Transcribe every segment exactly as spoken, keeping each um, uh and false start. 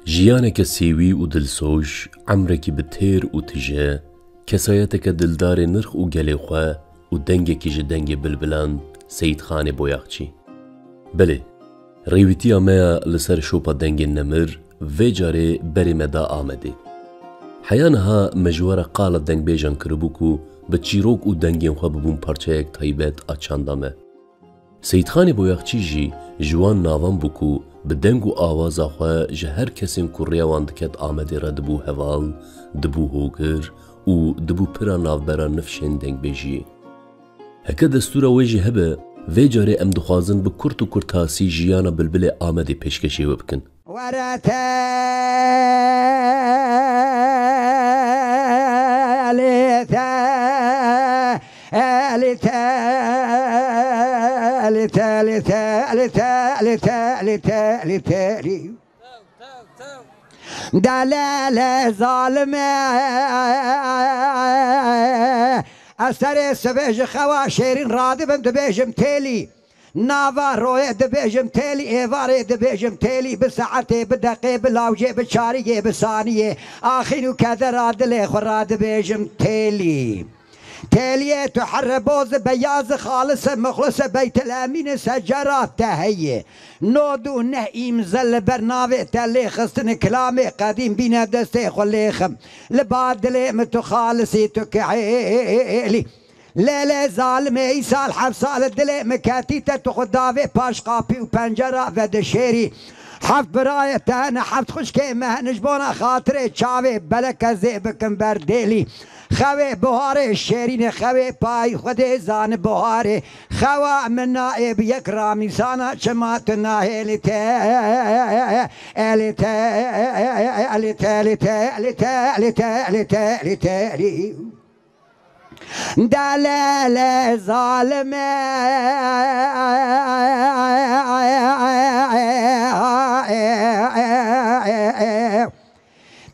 Jiyaneke sêwî û dilsoz, emrekî bi têr û tije, kesayeteke dildarê nirx û gelê xwe û dengekî ji dengê bilbilan, Seyîdxanê Boyaxçî. Belê, rêwîtiya me ya li ser şopa dengên nemir vê carê berê me da Amedê. Heya niha me ji we re qala dengbêjan kiribû ku bi çîrok û dengên xwe bibûn parçeyek taybet a çanda me. Seyîdxanê Boyaxçî jî ji wan navan bû ku bi deng û awaza xwe ji her kesên ku rêya wan diket Amedê re dibû heval, dibû hogir û dibû pira navbera nifşên dengbêjiyê. Heke destûra wê jî hebe, vê carê em dixwazin bi kurt û kurtasî jiyana bilbilê Amedê pêşkêşê we bikin. Were telî, telî, telî, telî, telî, telî, telî, telî, telî, telî. Delele zalime. Ez serê sibê ji xewa şêrîn radibim, dibêjim têlî. Nava royê dibêjim têlî, êvarê dibêjim têlî, bi saetê, bi deqê, bi lawjê, bi çariyê, bi saniyê, axîn û kedera dilê xwe ra dibêjim têlî. Têliyê tu here boz, beyaz, xalis, muxlis, Beytel Emîn, secera te heye. Nod û neh îmze li ber navê te lê xistin, kilamê qedîm bîne destê xwe lê xim. Li ba dilê min tu xalisî, tu kihêlî. Lê lê zalimê, îsal heft sal dilê min ketî te, tu xwe davê paş qapî û pencera vedişêrî. Heft birayê te hene, heft xwişkê me hene, ji bona xatirê çavê belek ez ê bikim ber dêlî. Xewê buharê şêrînê, xewê payî, Xwedê zane buharê. Xewa min naê bi yek ramîsana, çima tu nahêlî te, elî te, elî te, elî te, elî te, elî te, elî te, elî te, elî te, elî. Delele zalime.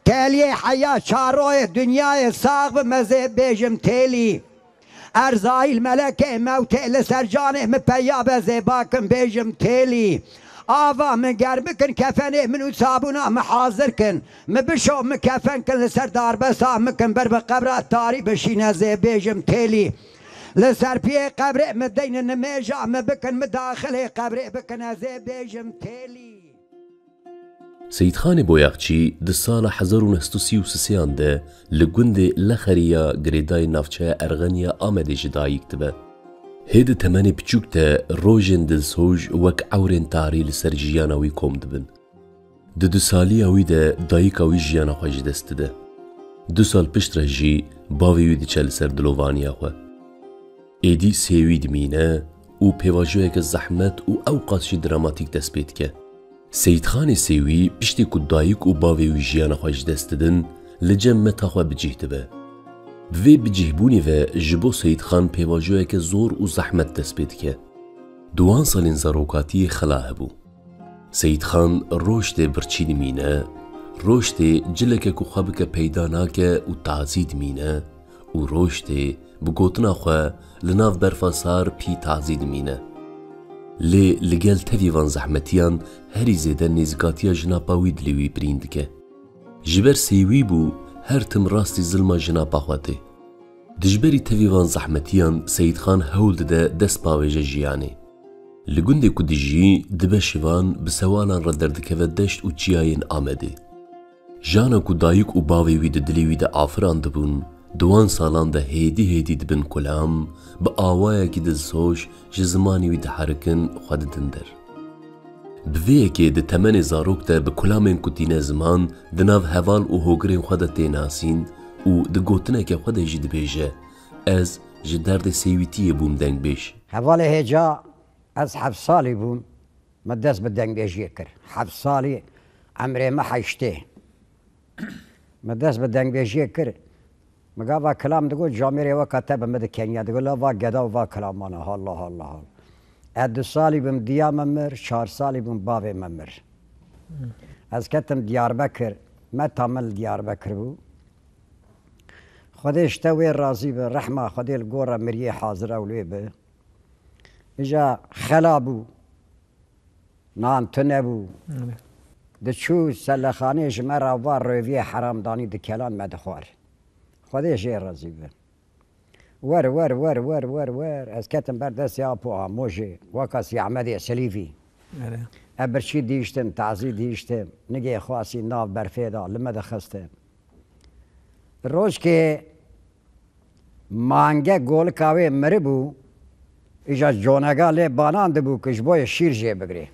Teliyê heya çaroyê dinyayê sax bi, me zê bêjim têlî. Erzayîl melekê mewtê li ser canê min peya be, zê bakim bêjim têlî. Ava min germ bikin, kefenê min û sabûna min hazir kin. Mi bişo, mi kefen kin, li ser darbesa min kin, ber bi qebra tarî bişîne, zê bêjim têlî. Li ser piyê qebrê mi deynin nimêja, mi bikin, mi daxilê qebrê bikin, ez ê bêjim têlî. Seyîdxanê Boyaxçî di sala hezar û neh sed û sî û sêyan de li gundê Lexerî ya girêdayê navçeya Erxenî ya Amedê ji dayik dibe. Hê di temenê piçûk de rojên dilsoz wek ewrên tarî li ser jiyana wî kom dibin. Di dusaliya wî de dayika wî jiyana xwe ji dest dide. Du sal pişt re jî bavê wî diçe li ser dilovaniya xwe. Êdî sêwî dimîne û pêvajoyeke zehmet û ewqas jî dramatîk dest pê dike. Seyîdxanê Sêwî piştî ku dayik û bavê wî jiyana xwe ji dest didin, li cem meta xwe bi cih dibe. Bi vê bicihbûnê ve ji bo Seyîdxan pêvajoyeke zor û zehmet dest pê dike. Di wan salên zarokatiyê xela hebû. Seyîdxan roj tê birçî dimîne, roj tê cileke ku xwe bike peyda nake û tazî dimîne û roj tê bi gotina xwe li nav berfa sar pî tazî dimîne. Lê li gel tevî van zehmetiyan herî zêde nêzikatiya jinapa wî dilê wî birîn dike. Ji ber sêwî bû, her tim rastî zilma jinapa xwe tê. Dijberî tevî van zehmetiyan Seyîdxan hewl dide dest pavêje jiyanê. Li gundê ku dijî, dibe şivan, bi sewalan re derdikeve deşt û çiyayên Amedê. Jana ku dayik û bavê wî di dilê wî de afirandibûn, di wan salan de hêdî hêdî dibin kulam, bi awayekî dilsoz ji zimanê wî diherikin, xwe didin der. Bi vê yekê di temenê zarok de bi kulamên ku tîne ziman, di nav heval û hogirên xwe de tê nasîn û di gotineke xwe de jî dibêje, Ez ji derdê sêwîtiyê bûm dengbêj. Hevalê hêja, ez heft salî bûm, me dest bi dengbêjiyê kir. Heft salî emrê me heştê. Me dest bi dengbêjiyê kir. Me gava kilam digot, camêrê weka te bi min dikeniya. Digot, la va geda û va kilamana. Allah, Allah, Allah. Ez du salî bûm, diya me mir, çar salî bûm, bavê me mir. Ez ketim Diyarbekir. Meta me li Diyarbekir bû. Xwedê ji te wê razî be, rehma Xwedê li gora miriyê hazir ew lê be. Îja xela bû. Nan tune bû. Evet. Diçû selexanê ji me re va rêviyê heramdanî dikelan me dixwar. Xwedê jê razî be. Wer, wer, wer, wer, wer, wer. Ez ketim ber destê Apo Amojê. Weka Sî Ehmedê Silîvî. Erê. E birçî dihiştim, tazî dihiştim. Nigê xwasî nav berfê da, li me dixistin. Rojkê mange golika wê miribû, îja conega lê banandibû ku ji bo yê şîr jê bigirê.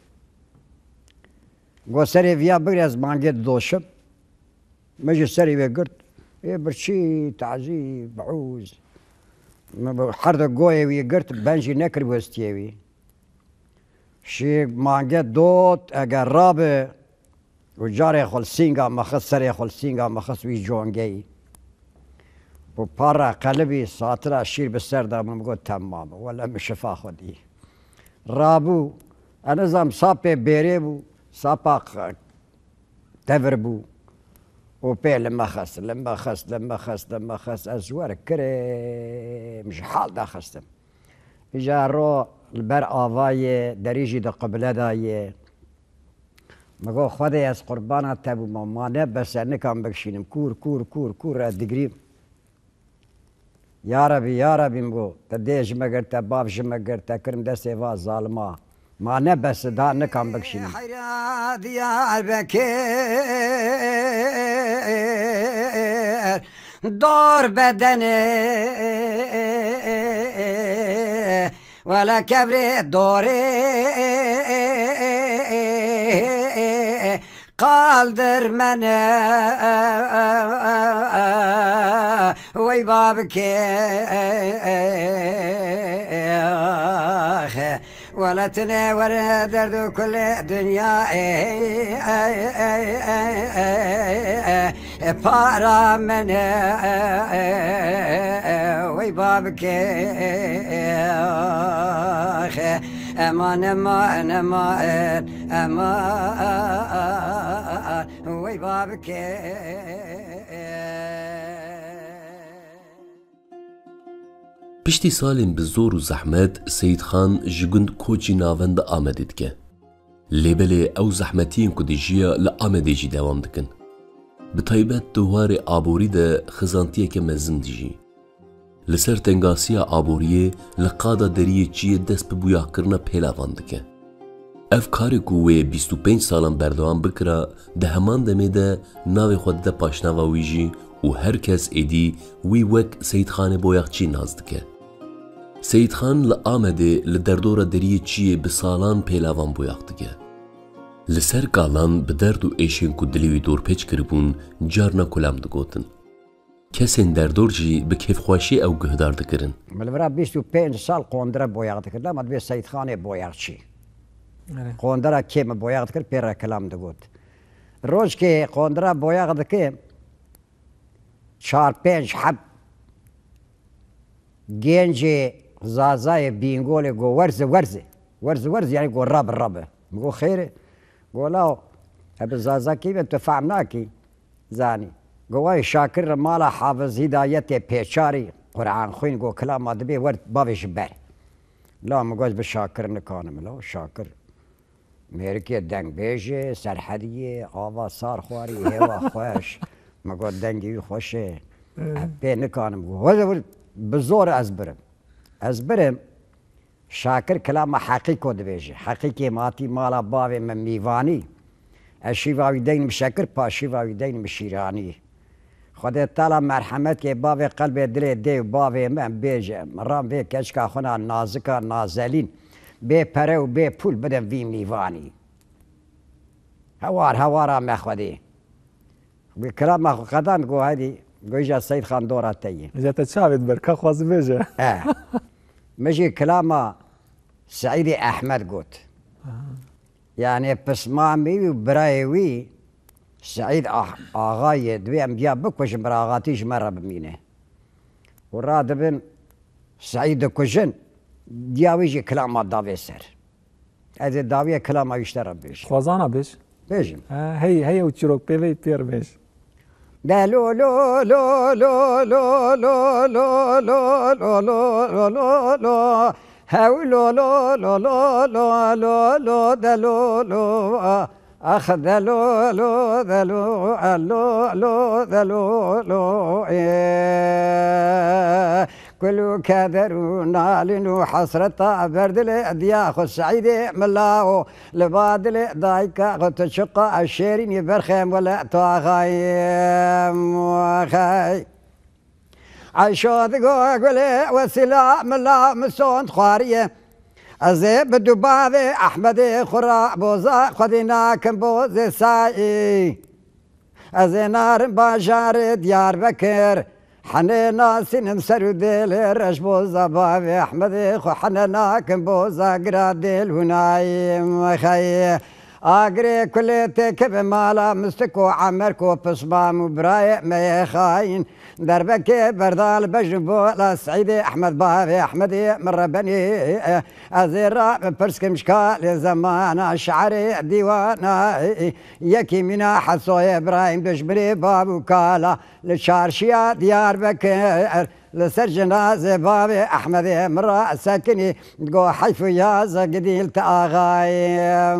Got, "Serê viya bigre, ez mangê didoşim." Min jî serê wê girt. Ê birçî, tazî, biûz. Min bi her du goyê wî girt, ben jî nekir westiyê wî. Şî mange dot, eger rabe û carê xwe li sînga me xist, serê xwe li sînga me xist wî congeyî. Û para qelibî satira şîr bi ser da min, got, "Temam e, wele min şifa xwe dî." Rabû, ez nizam sapê bêrê bû, sapa q-, tevir bû. Û pê li me xist, li me xist, li me xist, li me xist. Ez ji wer kirim, ji hal daxistim. Îja ro li ber ava ye, derî jî di qible de ye. Min got, "Xwedê ez qurbana te bûma, ma ne bes e, nikan bikişînim." Kûr, kûr, kûr, kûr ez digirîm. "Ya Rebî, ya Rebî," min got, "te dê ji me girt, te bav ji me girt, te kirim destê va zalima. Ma ne bes e, daha nikan bikişînim." Heyra Diyarbekir, dor bedenê, wele kevrê dorê, qaldir mene, wey babikê. Wele tune were derd û kulê dinya, ê, ê, para min e, wey babikê, eman, eman, eman, eman, wey babikê. Piştî salên bi zor û zehmet, Seyîdxan ji gund Koçî Navend Amedê dike. Lê belê ew zehmetiyên ku dijiya li Amedê jî dewam dikin. Bi taybet di warê aborî de xizantiyeke mezin dijî. Li ser tengasiya aboriyê li qada deriyê çiyê dest bi boyaxkirina pêlavan dike. Ev karê ku wê bîst û pênc salan berdewam bikira, di heman demê de navê xwe dide paşnava wî jî û her kes êdî wî wek Seyîdxanê Boyaxçî nas dike. Seyîdxan li Amedê li derdora deriyê çiyê bi salan pêlavan boyax dike. Li ser kalan bi derd û êşên ku dilê wî dorpêç kiribûn, carna kulam digotin. Kesên derdor jî bi kêfxweşî ew guhdar dikirin. Min li vira bîst û pênc sal qondire boyax dikir, dema dibê Seyîdxanê Boyaxçî. Erê. Qondira kê min boyax dikir, pê re kilam digot. Rojkê qondira boyax dike, çar pênc heb gencê Zazayê Bîngolê go, "Werze, werze. Werze, werze," yanî go, "Rabe, rabe." Min go, "Xêr e?" Go, "Law, ebi Zazakî be, tu fehm nakî." Zanî. Go, "Wayê Şakir li mala Hafiz Hîdayetê Pêçarî Quran xwîn, go, kilama dibê wer bavê ji ber." La min got, "Bi Şakir nikanim." La Şakir mêrikê dengbêj e, serhedî ye, ava sar xwarî, hêwa xweş. Min got, "Dengê wî xweş e." Pê nikanim. Go, "Were, were, bi zor ez birim." Ez birim. Şakir kilama Heqîko dibêje. Heqîkê min hatî mala bavê min mîvanî. Ez şîva wî deynim şekir, pa şîva wî deynim şîranî. Xwedê Teala merhemetê bavê qelbê dilê dê û bavê min bêje. Min ram vê keçika xwe na nazika nazelîn bê pere û bê pûl bidin vî mîvanî. Hewar hewara me Xwedê. Wî kilama xwe qedand, go, "Hedî, go, îja Seyîd Xan dora te yî." Îja te çavê diber, ka xwazi bêje. E. Min jî kilama Seîdê Ehmed got. Aha. Yanî pismamê wî û birayê wî Seîd Ah-, Axayê, divê em diya bikujin, biraxatî ji me re bimîne. Û radibin Seîd dikujin, diya wî jî kilama davê ser. Ez ê dawiya kilama wî ji te re bêjim. Xwezana bêj. Bêjim. Ha, hey, hey ew çîrok pê vey pêr bêj. De lo lo lo lo lo lo lo lo lo lo lo lo lo. Hew lo lo lo lo lo lo lo de lo lo. Ax delolo, delo, elo, lo, delolo, ê. Kul û keder û nalin û hesreta ber dilê diya xwe Seîdê Mila û li ba dilê dayika xwe tu çiqa şêrînî berxem wele tu axayê xey. Eyşo digo gulê Wesîla Mila min sond xwariye. Ez ê bi du bavê Ehmedê xwe ra boza xwedî nakim bozê sayî. Ez ê narim bajarê Diyarbekir. Henê nasînim ser û dêlê reş boza bavê Ehmedê xwe hene nakim boza gira dêl hûnayî xeyê. Agirê kulê têkeve mala Mistik û Emer ku pismam û birayê me yê xayîn. Derbekê berda li bejn bo la Seîdê Ehmed bavê Ehmedê min rebenê. Ez ê ra pirs kim ji kalê zemana şiarê dîwana. Yekî mîna Hesoyê Birahîm dijminê bab û kala li çarşiya Diyarbekir. Li ser cinazê bavê Ehmedê min ra sekinî, digo heyf û yazig dîl ti axayê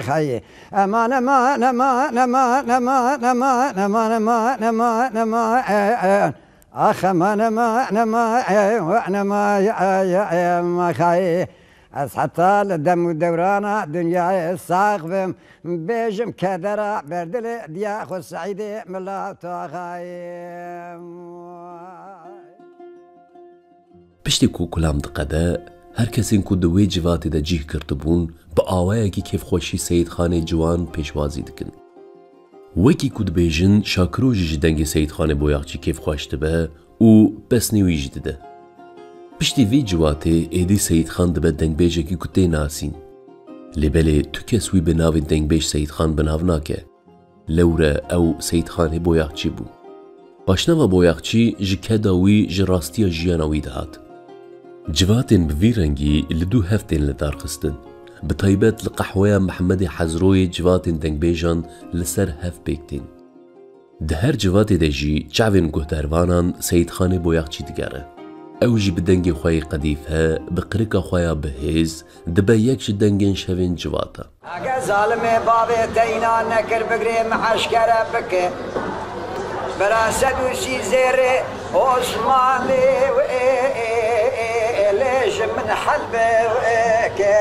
xeyê. Eman, eman, eman, eman, eman, eman, eman, eman, eman, eman, e, e. Ax, eman, eman, eman, e, eman, e, e, e, xeyê. Ez heta li dem û dewrana dinyayê sax bim, bêjim kedera berdilê diya xwe Seîdê Mila Taxayê. Piştî ku kulam diqede, her kesên ku di wê civatê de cîh girtibûn, bi awayekî kêfxweşî Seyîdxanê Ciwan pêşwazî dikin. Wekî ku dibêjin, Şakiro jî ji dengê Seyîdxanê Boyaxçî kêfxweş dibe û pesnê wî jî dide. Piştî vî civatê êdî Seyîdxan dibe dengbêjekî ku tê nasîn. Lê belê tu kes wî bi navê dengbêj Seyîdxan bi nav nake. Lewre ew Seyîdxanê Boyaxçî bû. Paşnava Boyaxçî ji keda wî ji rastiya jiyana wî dihat. Civatên bi vî rengî li dû hev tên lidarxistin. Bi taybet li qehweya Mihemedê Hezroyê civatên dengbêjan li ser hev pêk tên. Di her civatê de jî çavên guhdervanan Seyîdxanê Boyaxçî digere. Ew jî bi dengê xwe yê qedîfe, bi qirika xwe ya bi hêz, dibe yek ji dengên şevên civata. Ege zalimê bavê teyna nekir bigirê mi eşkere bike. Bira sed û sî zêrê Osmanê wê lê ji min helbe wê ke.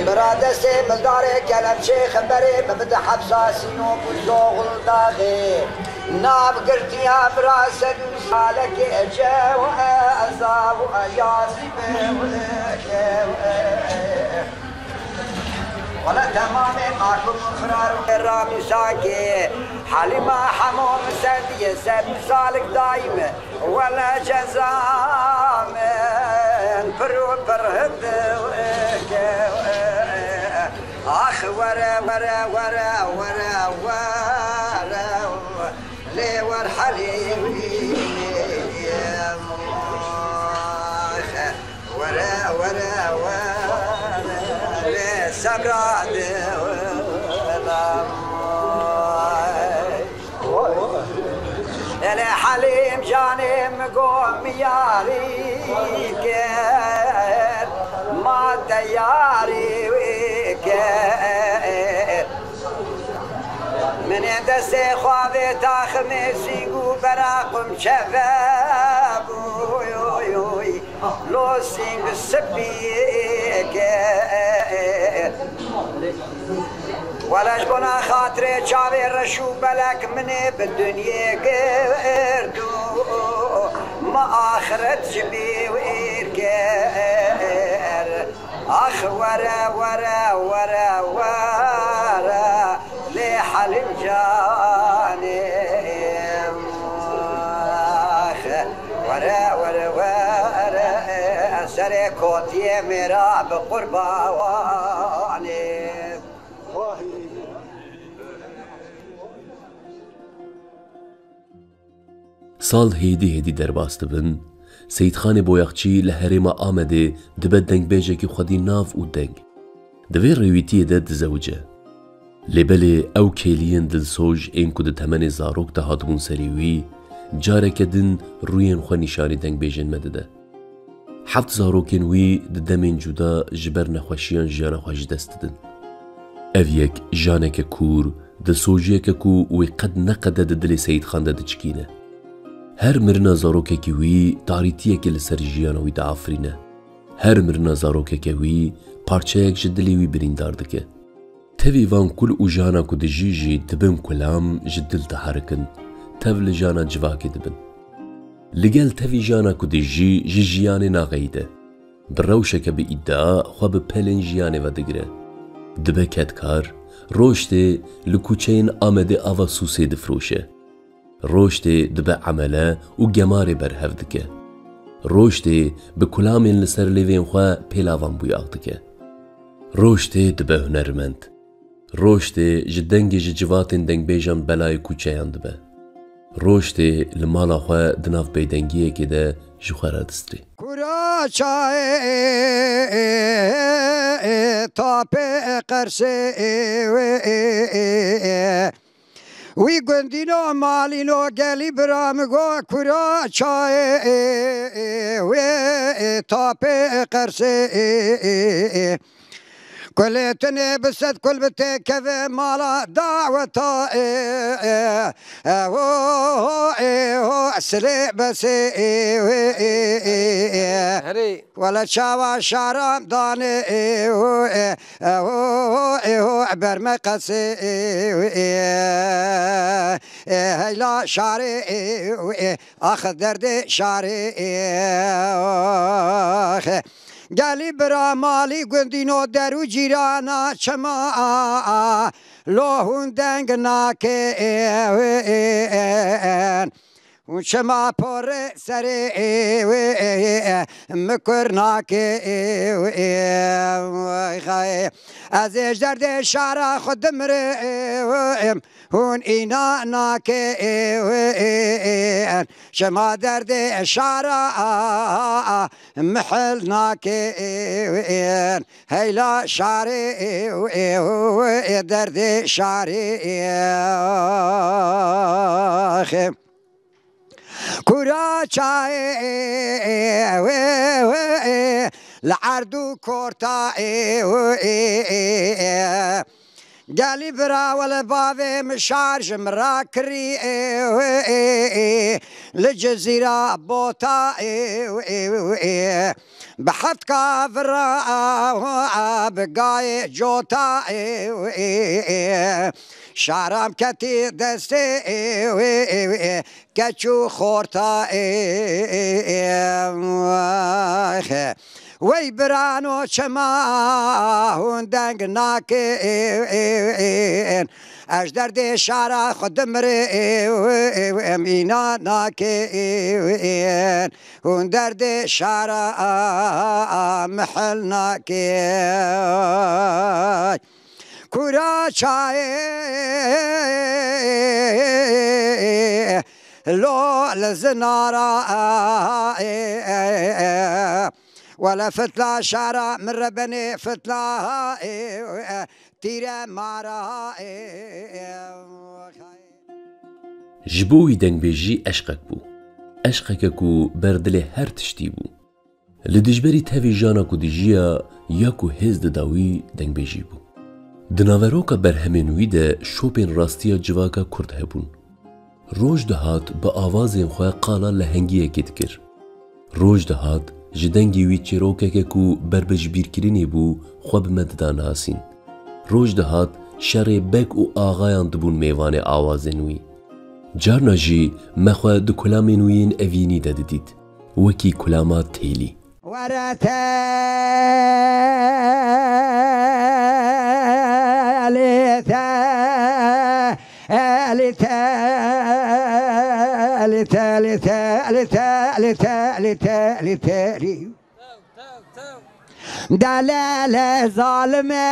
Bira destê mildarê kelemçê xeberê min bide hepsa Sînok û Zoxildaxê. Nav girtiya bira sed û salekê cewaza û yazî be wê ke. Wele temamê makum û firar û Ramîsakê Helîma hemo min ser diye sed û salik dayî me. Wele ceza min pir û pir hind ke. Ax were, were, were, were, were, lê wer helî wî. Ax were, were, were, lê sebra de. Elê Helîm canê min go miyarî ker, ma te yarî wî ker. Min ê destê xwe vê taximê sîng û bera qum çeve bû. Lo sîng spî ke. Wele ji bona xatirê çavê reş û belek min ê bi dinyê girt û min axiret ji bîr kir. Ax were, were, were, were, lê Helîm canê. Ax were, were, were, serê kotiyê mêra bi qurbanê. Sal hêdî hêdî derbas dibin, Seyîdxanê Boyaxçî li herêma Amedê dibe dengbêjekî xwedî nav û deng. Di vê rêwîtiyê de dizewice. Lê belê ew kêliyên dilsoj ên ku di temenê zarok de hatibûn serê wî, careke din rûyên xwe nîşanî dengbêjên me dide. Heft zarokên wî di demên cuda ji ber nexweşiyan jiyana xwe ji dest didin. Ev yek janeke kûr, dilsojiyeke ku wê qet neqede di dilê Seyîdxan de diçikîne. Her mirina zarokekî wî tarîtiyekê li ser jiyana wî diafirîne. Her mirina zarokeke wî parçeyek ji dilê wî birîndar dike. Tevî van kul û jana ku dijî jî di bin kulam ji dil diherikin, tev li jana civakê dibin. Li gel tevî jana ku dijî ji jiyanê naxeyîde. Bi rewşeke bi îdia xwe bi pelên jiyanê ve digire. Dibe kedkar, roj tê li kuçeyên Amedê ava Sûsê difiroşe. Roj tê dibe emele û gemarê berhev dike. Roj tê bi kulamên li ser lêvên xwe pêlavan bûyax dike. Roj tê dibe hunermend. Roj tê ji dengê ji civatên dengbêjan belayê kuçeyan dibe. Roj tê li mala xwe di nav bêdengiyekê de ji xwe re distrê. Kura çayê tapê qersê wê. Wî gundîno malîno gelî bira min go kura çayê wê tapê qersê. Kulê tunê bi sed kul bi têkeve mala daweta ê, ê, ê, ho, ho, ê, ho, silê besê, ê, wê, ê, ê, ê. Herê. Wele çawa şaram danê, ê, ho, ê, ê, ho, ho, ê, ho, berme qesê, ê, wê, ê, ê, heyla şarê, ê, wê, ê, ax derdê şarê, ê, ax. Gelî bira malî gundîno der û cîrana çima lo hûn deng nake, ê, ê, ê, ê, hûn çima porê serê, ê, ê, ê, ê, mikur nake, ê, ê, ê, xay. Ez ê ji derdê şara xwe dimre, ê, ê, hûn îna nake, ê, ê, ê, ê, çima derdê şara mihil nake, ê, ê, heyla şarê, ê, ê, ê, derdê şarê, ê, xê. Kura çayê, ê, ê, ê, ê, li erd û korta, ê, ê, ê, ê. Gelî bira wele bavê min şar ji min rakirî, ê, ê, ê, ê, li Cizîra bota, ê, ê, ê, bi heft kavira, ê, bi gayê cota, ê, ê, ê, şaram ketî destê, ê, ê, ê, ê, keç û xorta, ê, ê, ê, xe. Wey birano çima hûn deng nake, ê, ê, ê, ez derdê şara xwe dimre, ê, ê, ê, em îna nake, ê, ê, hûn derdê şara mihil nake. Kura çayê lo li zinara, wele fitla şara min re benê fitla, tîre mara. Ji bo wî dengbêjî eşqek bû. Eşqeke ku ber dilê her tiştî bû. Li dijberî tevî jana ku dijiya ya ku hêz dida wî dengbêjî bû. Di naveroka berhemên wî de şopên rastiya civaka Kurd hebûn. Roj dihat bi awazên xwe qala lehengiyekê dikir. Roj dihat ji dengê wî çîrokeke ku ber bi jibîrkirinê bû xwe bi me dida nasîn. Roj dihat şerê beg û axayan dibûn mêvanê awazên wî. Carna jî me xwe di kulamên wî yên evînî de didît. Wekî kulama Têlî. Were telî, telî, telî, telî, telî, telî, telî, telî, telî. Delele zalime,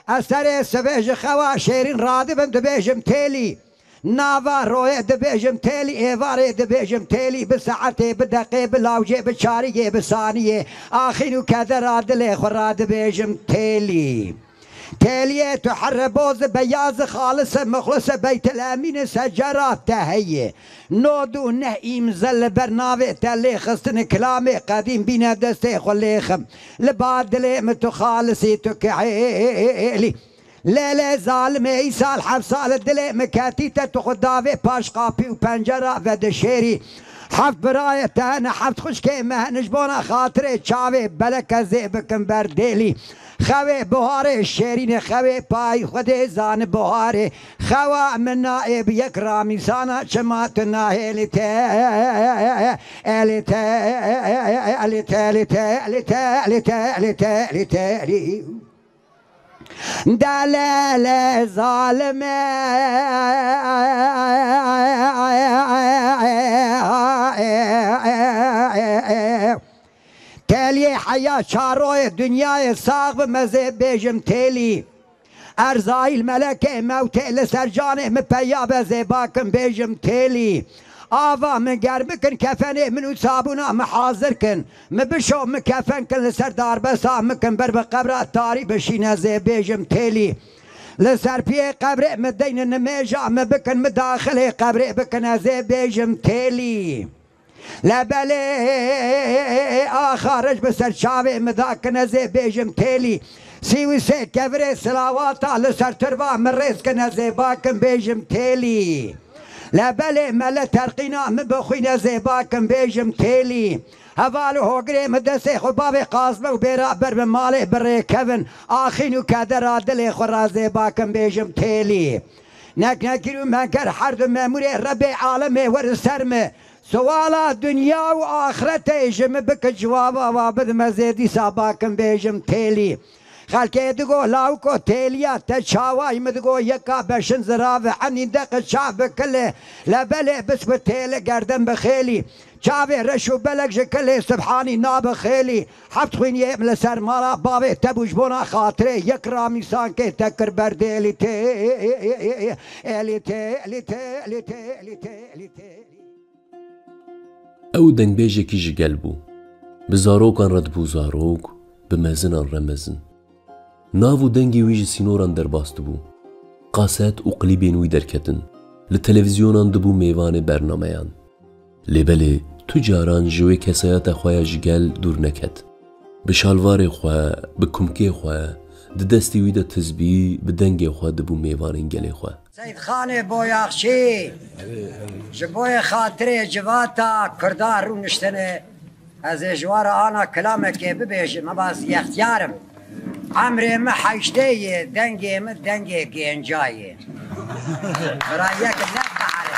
ez serê sibê ji xewa şêrîn radibim, dibêjim Têlî. Nava royê dibêjim Têlî, êvarê dibêjim Têlî, bi saetê, bi deqê, bi lawcê, bi çariyê, bi saniyê, axîn û kedera dilê xwe ra dibêjim Têlî. Têliyê tu here boz beyaz xalis mixlis Beytel Emîn secera te heye. Nod û neh îmze li ber navê te lê xistin kilamê qedîm bîne destê xwe lêxim. Li ba dilê min tu xalisî tu kihêlî. Lê lê zalimê îsal heft sal dilê min ketî te tu xwe davê paş qapî û pencera vedişêrî. Heft birayê te hene, heft xwişkê me hene, ji bona xatirê çavê belek ez ê bikim ber dêlî. Xewê buharê şêrînê, xewê payî Xwedê zani buharê. Xewa min naê bi yek ramîsana çima tu nahêlî te, elî te, elî te, elî te, elî te, elî te, elî te, elî te, elî te, elî. Delele zalime. Têliyê heya çaroyê dinyayê sax bi mezê bêjim têlî. Erzayîl melekê mewtê li ser canê min peya be zêbakim bêjim têlî. Ava min germ bikin kefenê min û sabûna min hazir kin. Min bişo min kefen kin li ser darbesa min kin ber bi qebra tarî bişîne zê bêjim têlî. Li ser piyê qebrê min deynin nimêja min bikin min daxilê qebrê bikin ez ê bêjim têlî. Lebelê axa rej bi ser çavê min dakine zê bêjim têlî. Sî û sê kevirê silawata li ser tirva min rêz kine zê bakim bêjim têlî. Lebelê mele terqîna min bixwîne zê bakim bêjim têlî. Heval û hogirê min destê xwe bavê qazme û bêra ber min malê birêkevin. Axîn û kedera dilê xwe ra zê bakim bêjim têlî. Nek nekir û menker her du memûrê Rebê alemê werin ser min. Siwala dinya û axretê ji min bike ciwaba wa bidime zê dîsa bakim bêjim têlî. Xelkê digo lawiko têliya te çawayî min digo yeka beşin ziravi enî deqi çav bi kilê lebelê bisbi têli gerden bi xêlî. Çavê reş û belek ji kilê Sibhanî nabi xêlî. Heft xwîniyê min li ser mala bavê te bû ji bona xatirê yek ramîsankê te kir ber dêlî tê, elî tê, elî tê, elî tê, elî tê, elî tê. Ew dengbêjekî ji gel bû. Bi zarokan re dibû zarok, bi mezinan re mezin. Nav û dengê wî ji sînoran derbas dibû. Qaset û klîbên wî derketin. Li televîzyonan dibû mêvanê bernameyan. Lê belê tu caran ji wê kesayeta xwe ya ji gel dûr neket. Bi şalvarê xwe, bi kumkê xwe, di destê wî de tizbî, bi dengê xwe dibû mêvanên gelê xwe. Seyîd Xanê Boyaxçî, ji bo yê xatirê civata Kurda rûniştine, ez ê ji we re ana kilamekê bibêjim, heba ez yextiyar im. Emrê min heştê ye, dengê min dengê gênca ye. Bira yek ne dare.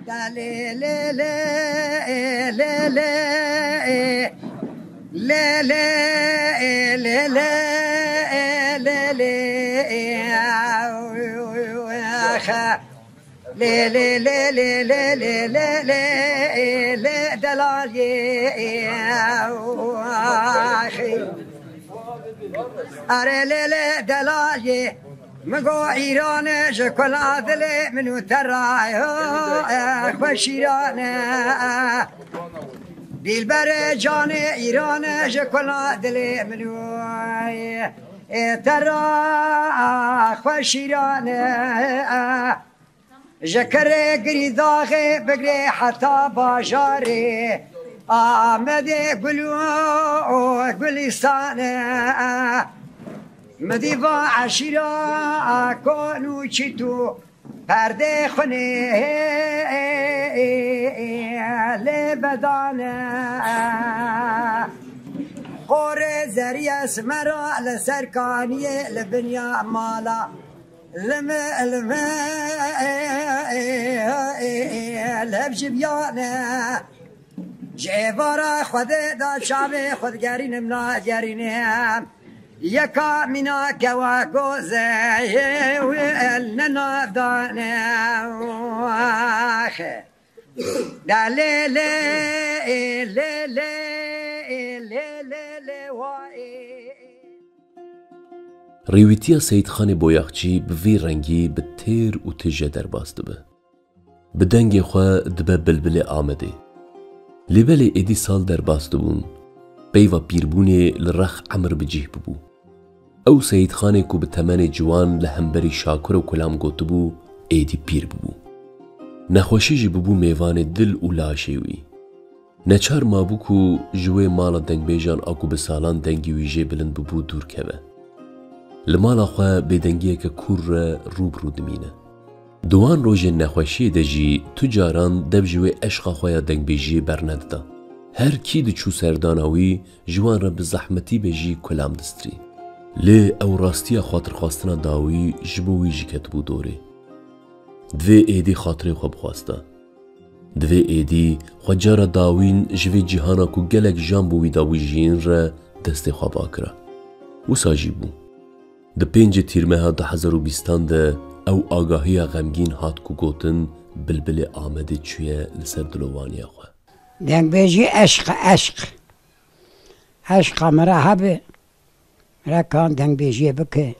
Da lê lê lê, lê lê, lê lê, lê lê, lê lê, lê lê, lê lê, lê lê, lê lê, lê delalê, axê. Are lê lê delalê. Min got, Îran e ji kula dilê min û te re, ho, eh, xweş Îran e. Dîlberê canê Îran e ji kula dilê min û, eh, te re, xweş Îran e. Ji kirê Girîdaxê bigirê heta bajarê Amedê gul û gulîstan e. Min dî va eşîra kon û çît û perdê xwinê lê vedane. Qorê zerî esmera li ser kaniyê li binya mala. Lime, lime, lev ji biyane. Ji êvara Xwedê da çavê xwe digerînim nagerînim. Yeka mîna kewa goze, wê el nenadane. Da lê lê, lê lê, lê lê lê wa ê. Rêwîtiya Seyîdxanê Boyaxçî bi vî rengî bi têr û tije derbas dibe. Bi dengê xwe dibe bilbilê Amedê. Lê belê êdî sal derbas dibûn. Peyva pîrbûnê li rex emir bi cih bibû. Ew Seyîdxanê ku bi temenê ciwan li hemberî Şakir û Kulam gotibû, êdî pîr bibû. Nexweşî jî bibû mêvanê dil û laşê wî. Neçar mabû ku ji wê mala dengbêjan a ku bi salan dengî wî jê bilind bibû dûr keve. Li mala xwe bêdengiyeke kûr re rû bi rû dimîne. Di wan rojên nexweşiyê de jî tu caran dev ji wê eşqa xwe ya dengbêjiyê bernedida. Her kî diçû serdana wî, ji wan re bi zehmetî be jî Kulam distirî. Lê ew rastiya xatirxwastina dawî ji bo wî jî ketibû dorê. Divê êdî xatirê xwe bixwasta. Divê êdî xwe cara dawîn ji vê cîhana ku gelek jan bo wî dabû jiyîn re destê xwe vakira. Wisa jî bû. Di pêncê Tîrmeha du hezar û bîstan de ew agahiya xemgîn hat ku gotin, Bilbilê Amedê çûye li ser dilovaniya xwe. Dengbêjî eşq e, eşq. Eşqa min re hebe, min re kan dengbêjiyê bike.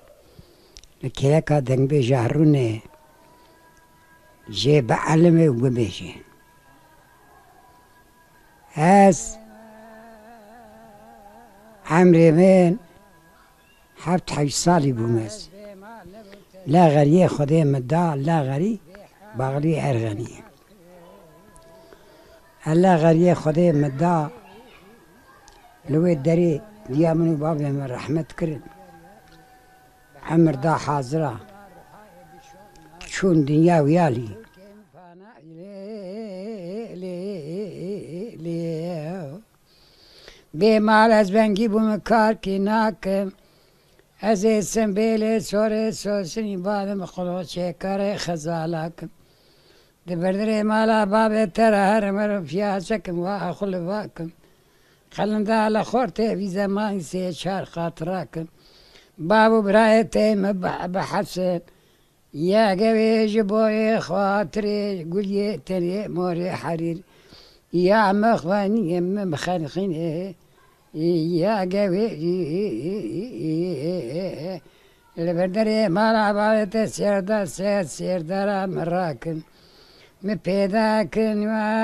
Li kêleka dengbêja rûnê jê bielime û bibêje. Ez emrê min heft heşt salî bûm ez. Laxeriyê Xwedê min da, laxerî baxlî erxenî. Laxeriyê Xwedê min da, li wê derê diya min û bavê min rehmet kirin. Emir da hazira. Çûn dinya wiyalî. Bê mal ez bengî bûm, karkî nakim. Ez ê simbêlê sorê sosinî badim, xilo çêkarê xezalakim. Di birdirê mala babê te re her meriv piyasekim, wa xul vakim. Qelinda li xortê vî zemanî sê çar qat rakim. Bav û birayê te me bi, bi hesen. Ya gevê ji boyê xatirê guliyê tenê morê herîr. Ya mixweniyê min xenxînê. Ya gevê li ber derê mala bavê te sêrda ser sêrdara min rakin. Min pêda kin wex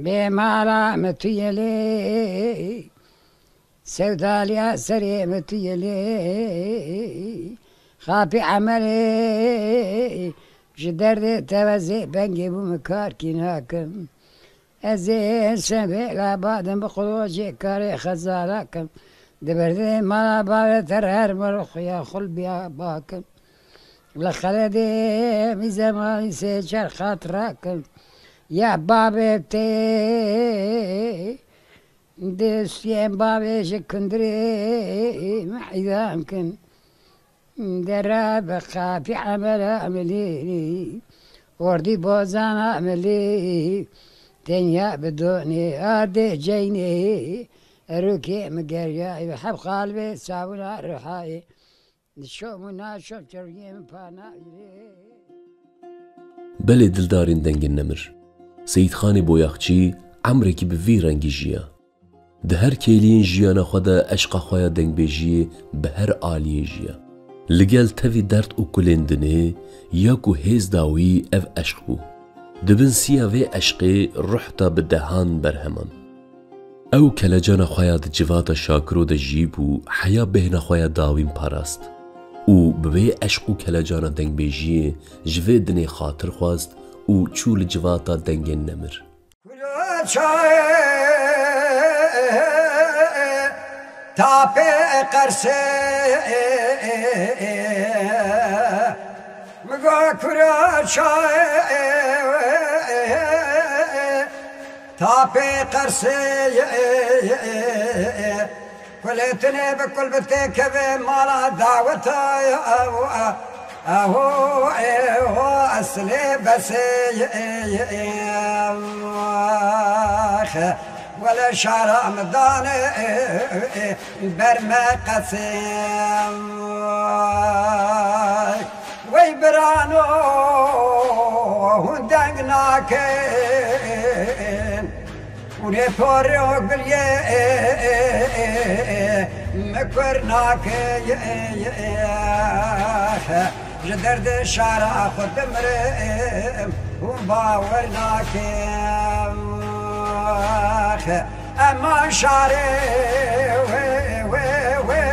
bê mala min tu yê lê. Sewdaliya serê min tu yê lê, xapî emelê, ji derdê te ve zê bengê bû min karkî nakim. Ez ê sembêla badim bi qulocê karê xezala kim. Di berdê mala bavê te re her mero xuya xul biya bakim. Li xeledê min zemanî sê çar qat rakim. Ya babê tê. Destiyên bavê ji kundirê me îdam kin. Dera bi qapî emela milî, ordî bozana milî, tenya bi donê ardê ceynê, erokê min geriyayê, heb qalbê sabûna ruhayê. Diçom û naçom çergiyê min pana îrê. Belê dildarên dengên nemir. Seyîdxanê Boyaxçî emrekî bi vî rengî jiya. Di her kêliyên jiyana xwe de eşqa xwe ya dengbêjiyê bi her aliyê jiya. Li gel tevî derd û kulên dinê ya ku hêz da wî ev eşq bû. Di bin siya vê eşqê ruh da bi dehan berheman. Ew kelecana xwe ya di civata Şakiro de jiyîbû, heya bêhna xwe ya dawîn parast û bi vê eşq û kelecana dengbêjiyê ji vê dinê xatir xwest û çû li civata dengên nemir. Kuro çayê tapê qersê, mi go kuro çayê tapê qersê. Kulê tinê bi kul bi tê kevê mala daweta. Aho, eho, eslê besê. Wele şara min danê ber me qesê. Wey birano, hûn deng nakin. Hûn ê porê û giliyê min kur nakin. Ji derdê şara xwe dimirim, hûn bawer nakin. Ema şarê wê, wê, wê,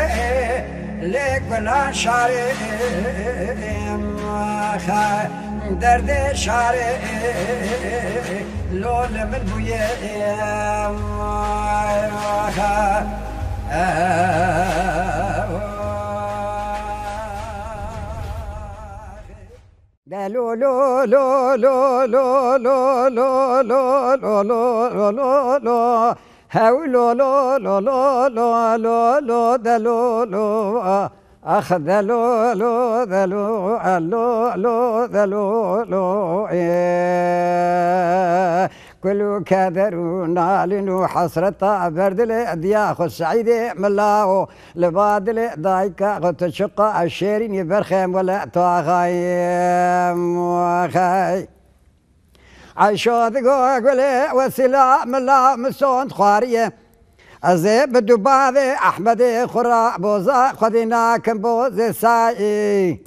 lê gulan şarê, derdê şarê, lo li min bûye. De lo lo lo lo lo lo lo lo lo lo lo lo lo lo lo. Hew lo lo lo lo lo lo lo de lo lo. Ax de lo lo de lo a lo lo de lo lo. Ê. Kul û keder û nalin û hesreta ber dilê diya xwe Seîdê Mila û li ba dilê dayika xwe tu çiqa şêrînî berxem wele tu axayê xey. Ayşo digo gulê wesîla Mila min sond xwariye. Ez ê bi du bavê Ehmedê xwe ra boza xwedî nakim bozê sayî.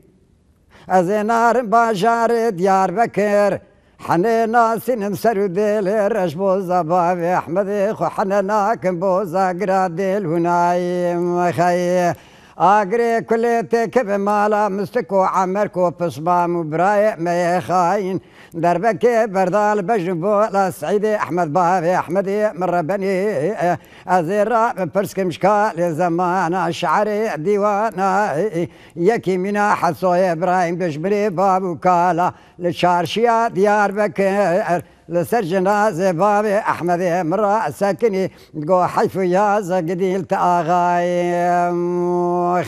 Ez ê narim bajarê Diyarbekir. Henê nasînim ser û dêlê reş boza bavê Ehmedê xwe hene nakim boza gira dêl hûnayî xeyê. Agirê kulê têkeve mala Mistik û Emer ku pismam û birayê me yê xayîn. Derbekê berda li bejn bo la Seîdê Ehmed bavê Ehmedê min rebenê. Ez ê ra pirs kim ji kalê zemana şe'rê dîwana. Yekî mîna Hesoyê Îbrahîm dijminê bav û kala li çarşiya Diyarbekir. Li ser cinazê bavê Ehmedê min ra sekinî go heyf û yazek dîl te axayê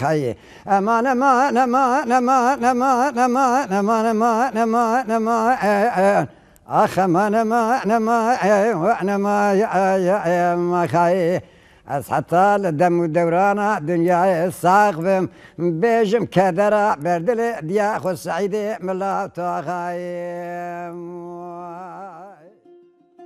xeyê. Eman, eman, eman, eman, eman, eman, eman, eman, eman, eman, eman, e, e. Ax, eman, eman, eman, e, eman, e, e, e, eman, xayê. Ez heta li dem û dewrana dinyayê sax bim, bêjim kedera berdilê diya xwe Seîdê Mila Taxayê.